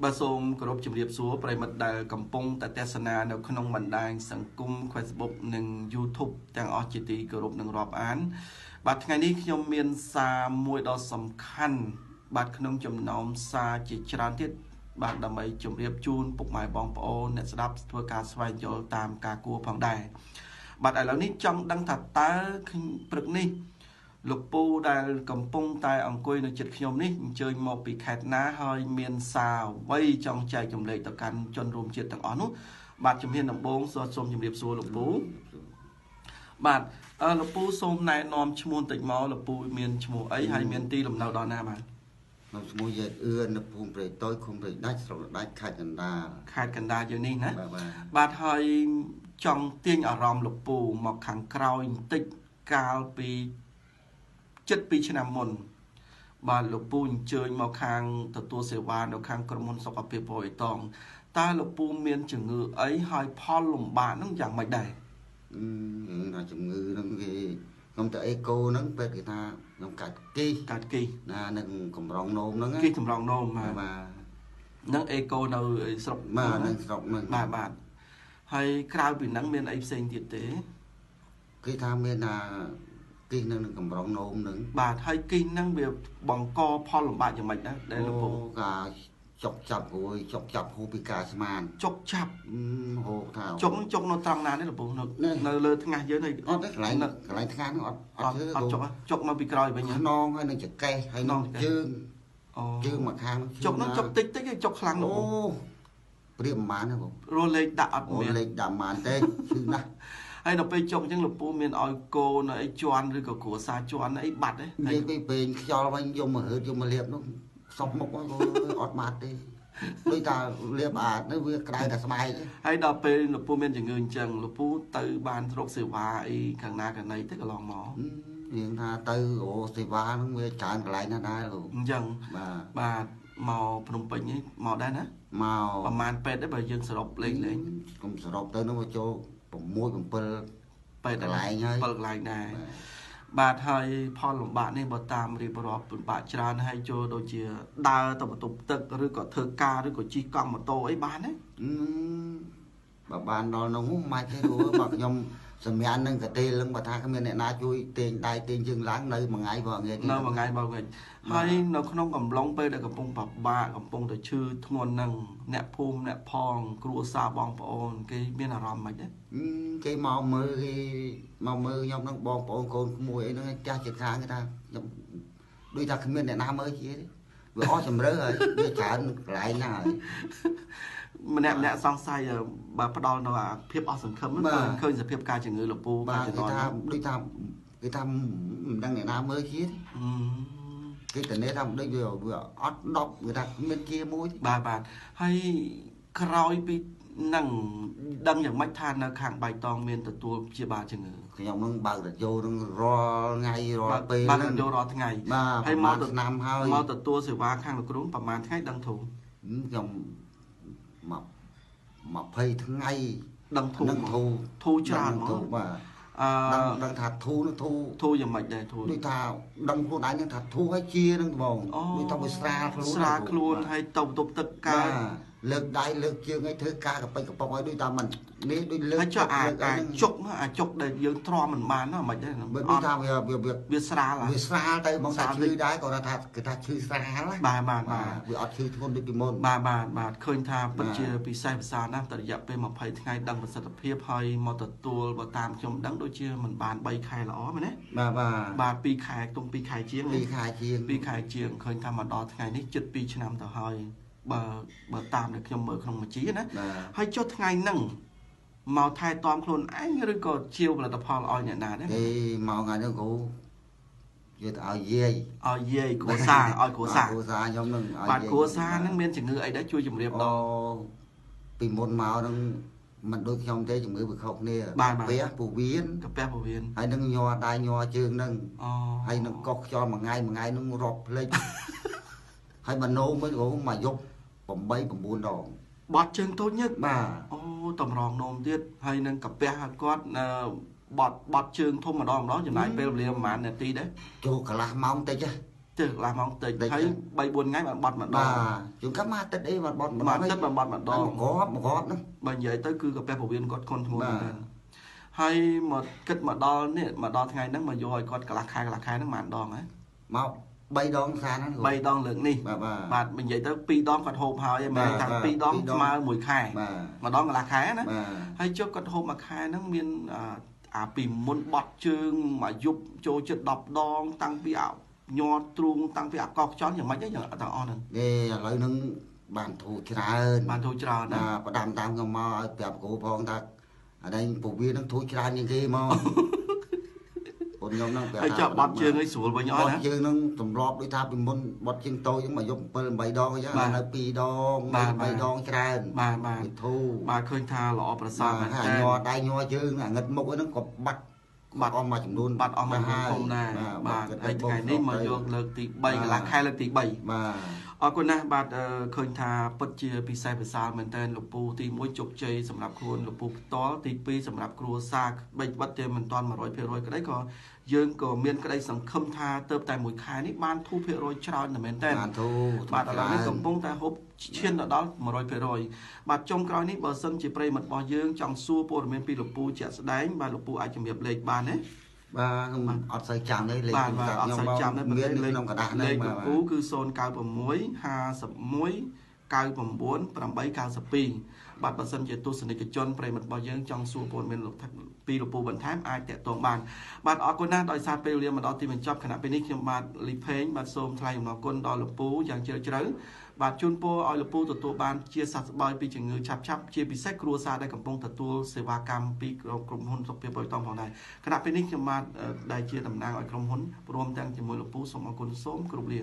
បាទសូមគោរពជម្រាបសួរប្រិយមិត្តដែលកំពុងតែទស្សនានៅក្នុងបណ្ដាញសង្គម Facebook និង YouTube ទាំងអស់ជាទីគោរពនិងរាប់អានបាទថ្ងៃនេះខ្ញុំមានសារមួយដ៏សំខាន់បាទក្នុងចំណោមសារជាច្រើនទៀតបាទដើម្បីជម្រាបជូនពុកម៉ែបងប្អូនអ្នកស្ដាប់ធ្វើការស្វែងយល់តាមការគួរផងដែរបាទឥឡូវនេះចង់ដឹងថាតើព្រឹកនេះលោកពូដែលកំពុងតែអង្គុយនៅជិតខ្ញុំនេះអញ្ជើញមកពីខេត្តណាហើយមានសារអ្វីចង់ចែកចម្លែកទៅកាន់ជនរួមជាតិទាំងអស់នោះបាទជំហានដំបូងសូមជម្រាបសួរលោកពូបាទលោកពូសូមណែនាំឈ្មោះបន្តិចមកលោកពូមានឈ្មោះអីហើយមានទីលំនៅដល់ណាបាទខ្ញុំឈ្មោះយេតអឿននៅភូមិព្រៃតូចឃុំព្រៃដាច់ស្រុកដាច់ខេត្តកណ្ដាលខេត្តកណ្ដាលយើងនេះណាបាទហើយចង់ទាញអារម្មណ៍លោកពូមកខាងក្រោយបន្តិចកាលពី7ឆ្នាំមុនបាទលោកពូអញ្ជើញមកខាងទទួលសេវានៅខាងក្រុមហ៊ុនសុខភាពព្រៃតងតើលោកពូមានជំងឺអីហើយផលលំបាកហ្នឹងយ៉ាងម៉េចដែរថាជំងឺហ្នឹងគេខ្ញុំទៅអេកូហ្នឹងពេទ្យគេថាខ្ញុំកាត់គីណានឹងកម្រងនោមហ្នឹងគីកម្រងនោមបាទហ្នឹងអេកូនៅស្រុកបាទនឹងស្រុកហ្នឹងបាទបាទហើយក្រៅពីហ្នឹងមានអីផ្សេងទៀតទេគេថាមានថាគីនឹងកម្រងនោមនឹងបាទហើយគីនឹងវាបង្កផលលំបាកយ៉ាងម៉េចដែរដែលលោកពូការចុកចាប់រួយចុកចាប់ហូបពីការស្មានចុកចាប់ហូបថាចុកនៅត្រង់ណានេះលោកពូនៅលើថ្ងាសយើងនេះអត់ទេកន្លែងថ្ងាសហ្នឹងអត់អត់ចុកមកពីក្រោយវិញខ្នងហើយនឹងចកេះហើយនឹងជើងជើងមកខាងចុកហ្នឹងចុកតិចតិចចុកខ្លាំងលោកពូព្រៀបប្រហែលហ្នឹងបងរលេខដាក់អត់មានលេខដាក់ប្រហែលទេឈឺណាស់ហើយដល់ពេលចុកអញ្ចឹងលោកពូមានឲ្យកូនអីជន់ឬក៏គ្រួសារជន់អីបាត់ទេនិយាយពីពេញខ្យល់វិញយកមករើតយកមកលាបនោះសពមុខអត់បាត់ទេដូចថាលាបអានេះវាក្តៅតែស្បែកហើយដល់ពេលលោកពូមានជំងឺអញ្ចឹងលោកពូទៅបានរកសេវាអីខាងណាខាងណីទៅកន្លងមករៀងថាទៅអូសេវាហ្នឹងវាច្រើនកន្លែងណាស់ដែរលោកអញ្ចឹងបាទមកភ្នំពេញនេះមកដែរណាមកប្រហែលពេទ្យទេបើយើងសរុបលេងកុំសរុបទៅនោះមកចូល6 7ពេទ្យកន្លែងហើយ7កន្លែងដែរបាទហើយផលលំបាកនេះបើតាមរៀបរាប់លំបាកច្រើនហើយចូលដូចជាដើរទៅបន្ទប់ទឹកឬក៏ធ្វើការឬក៏ជិះកង់ម៉ូតូអីបានទេបើបានដល់នោះមិនទេព្រោះបើខ្ញុំសម្រាប់នឹងកាទេលនឹងបើថាគ្មានអ្នកណាជួយទាញដៃទាញជើងឡើងនៅមួយថ្ងៃបើងាយនៅមួយថ្ងៃបើងាយហើយនៅក្នុងកំឡុងពេលដែលកំពុងពិបាកកំពុងតែឈឺធ្ងន់នឹងអ្នកភូមិអ្នកផងគ្រួសារបងប្អូនគេមានអារម្មណ៍មិនទេគេមកមើលគេមកមើលខ្ញុំនឹងបងប្អូនកូនក្មួយអីហ្នឹងចាស់ចិត្តខាងគេថាខ្ញុំដូចថាគ្មានអ្នកណាមើលជាទេវាអស់ជំរឿហើយវាច្រើនកន្លែងណាហើយម្នាក់ម្នាក់សង្ស័យបើផ្ដល់នៅអាភាពអស់សង្ឃឹមឃើញសភាពការជំងឺលោកពូបាទគេថាដូចថាគេថាមិនដឹងអ្នកណាមើលជាគេតនេះថាដូចវាអត់10គេថាមានជាមួយបាទបាទហើយក្រោយពីនឹងដឹងយ៉ាងម៉េចថានៅខាងបៃតងមានទទួលព្យាបាលជំងឺខ្ញុំនឹងបើករយោនឹងរាល់ថ្ងៃរាល់ពេលបើករយោរាល់ថ្ងៃហើយមកឆ្នាំហើយមកទទួលសេវាខាងលោកគ្រូប្រហែលថ្ងៃដឹងធូរខ្ញុំ20ថ្ងៃដឹងធូរធូរច្រើនហ្មងបាទដឹងថាធូរនឹងធូរយ៉ាងម៉េចដែរធូរដូចថាដឹងខ្លួនឯងនឹងថាធូរហើយជានឹងហ្មងដូចថាវាស្រាលខ្លួនស្រាលខ្លួនហើយទៅបន្ទប់ទឹកកើតលើកដៃលើកជើងឲ្យធ្វើការកប៉ិចកប៉ុកឲ្យដូចថាមិននេះដូចលើកហើយចុះអាចុកនោះអាចុកដែលយើងទ្រាំមិនបាននោះមិនដែរដូចថាវាវាស្រាលវាស្រាលទៅបងថាឈឺដែរគាត់ថាគេថាឈឺស្រាលបាទបាទបាទវាអត់ឈឺធ្ងន់ដូចពីមុនបាទបាទបាទឃើញថាពិតជាពិសេសពិសាណាស់តែរយៈពេល20ថ្ងៃដឹងប្រសិទ្ធភាពហើយមកទទួលបើតាមខ្ញុំដឹងដូចជាមិនបាន3ខែល្អមែនទេបាទបាទបាទ2ខែខ្ទង់2ខែជាង2ខែជាង2ខែជាងឃើញថាមកដល់ថ្ងៃនេះជិត2ឆ្នាំទៅហើយបើតាមដែលខ្ញុំមើលក្នុងបញ្ជីណាហើយចុះថ្ងៃហ្នឹងមកថែទាំខ្លួនឯងឬក៏ជាវផលិតផលឲ្យអ្នកណាដែរទេមកថ្ងៃហ្នឹងគ្រូយកទៅឲ្យយាយឲ្យយាយគ្រួសារឲ្យគ្រួសារគ្រួសារខ្ញុំហ្នឹងឲ្យបាទគ្រួសារហ្នឹងមានជំងឺអីដែរជួយជម្រាបដល់ពីមុនមកហ្នឹងមិនដូចខ្ញុំទេជំងឺវាខុសគ្នាកាពះពោះវៀនកាពះពោះវៀនហើយនឹងញ័រដៃញ័រជើងហ្នឹងហើយនឹងកោសខ្យល់មួយថ្ងៃមួយថ្ងៃហ្នឹងរាប់ភ្លេចហើយមកនោមវិញគ្រូមកយប់8 9ដងបត់ជើងតូចញឹកបាទអូតម្រងនោមទៀតហើយនឹងកាពះគាត់បត់ជើងធំម្ដងម្ដងចំណាយពេលវេលាប្រហែលនាទីដែរចូលកន្លះម៉ោងតិចហ៎ ទេកន្លះម៉ោងតិចហើយ3 4ថ្ងៃបានបត់ម្ដងបាទជួនកាលមួយអាទិត្យអីបានបត់ម្ដងមួយអាទិត្យបានបត់ម្ដងមកគ្រាប់ហ្នឹងបើនិយាយទៅគឺកាពះពោះវៀនគាត់ធ្ងន់ធ្ងរមែនទែនហើយមកគិតមកដល់នេះមកដល់ថ្ងៃហ្នឹងមកយកឲ្យគាត់កន្លះខែកន្លះខែហ្នឹងប៉ុន្មានដងហ៎មក3ដងសារហ្នឹង3ដងលើកនេះបាទនិយាយទៅ2ដងគាត់ហូបហើយមិនថា2ដងស្មើ1ខែម្ដងកន្លះខែណាហើយចុះគាត់ហូបមួយខែហ្នឹងមានអាពីមុនបត់ជើងមួយយប់ចូលចិត្ត10ដងតាំងពីអាញ័រទ្រូងតាំងពីអាកោខ្យល់យ៉ាងម៉េចយ៉ាងទាំងអស់ហ្នឹងទេឥឡូវហ្នឹងបានធូរច្រើនបានធូរច្រើនណាផ្ដាំតាមខ្ញុំមកឲ្យប្រាប់គ្រូផងថាអានេះពវាហ្នឹងធូរច្រើនជាងគេមកបងខ្ញុំហ្នឹងប្រាប់ហើយចាប់បត់ជើងឲ្យស្រួលវិញអស់ណាបត់ជើងហ្នឹងទម្លាប់ដូចថាពីមុនបត់ជើងតូចហ្នឹងមកយប់7 8ដងអញ្ចឹងនៅ2ដង3ដងច្រើនបាទបាទធូរបាទឃើញថាល្អប្រសើរមែនតើញ័រដៃញ័រជើងអាងឹតមុខហ្នឹងក៏បាត់បាត់អស់មួយចំនួនបាត់អស់មួយចំនួនធំដែរបាទហើយថ្ងៃនេះមកយកលើកទី3កន្លះខែលើកទី3បាទអរគុណណាស់បាទឃើញថាពិតជាពិសេសពិសាលមែនតើលោកពូទី1ជោគជ័យសម្រាប់ខ្លួនលោកពូផ្ទាល់ទី2សម្រាប់គ្រួសារបីបាត់តែមិនទាន់100%ក្តីក៏យើងក៏មានក្តីសង្ឃឹមថាទៅតែមួយខែនេះបានធូរភាគរយច្រើនតែមែនតើបានធូរបាទឥឡូវនេះកំពុងតែហូបឈានដល់100%បាទចុងក្រោយនេះបើសិនជាប្រិយមិត្តរបស់យើងចង់សួរព័ត៌មានពីលោកពូជាក់ស្ដែងបាទលោកពូអាចជំរាបលេខបានទេបាទខ្ញុំអត់សូវចាំទេលេខទូរស័ព្ទខ្ញុំបាទមាននៅក្នុងក្រដាសហ្នឹងលេខលោកពូគឺ096 51 99 892បាទបើសិនជាទស្សនិកជនប្រិយមិត្តរបស់យើងចង់សួរព័ត៌មានលោកពីលោកពូបន្ថែមអាចតាក់ទងបានបាទអរគុណណាស់ដោយសារពេលវេលាមកដល់ទីបញ្ចប់ខណៈពេលនេះខ្ញុំបាទលីផេងបាទសូមថ្លែងអំណរគុណដល់លោកពូយ៉ាងជ្រាលជ្រៅបាទជូនពរឲ្យលោកពូទទួលបានជាសះស្បើយពីជំងឺឆាប់ឆាប់ជាពិសេសគ្រួសារដែលកំពុងទទួលសេវាកម្មពីក្រុមហ៊ុនសុខភាពបៃតងផងដែរខណៈពេលនេះខ្ញុំបាទដែលជាតំណាងឲ្យក្រុមហ៊ុនព្រមទាំងជាមួយលោកពូសូមអរគុណសូមគោរពលា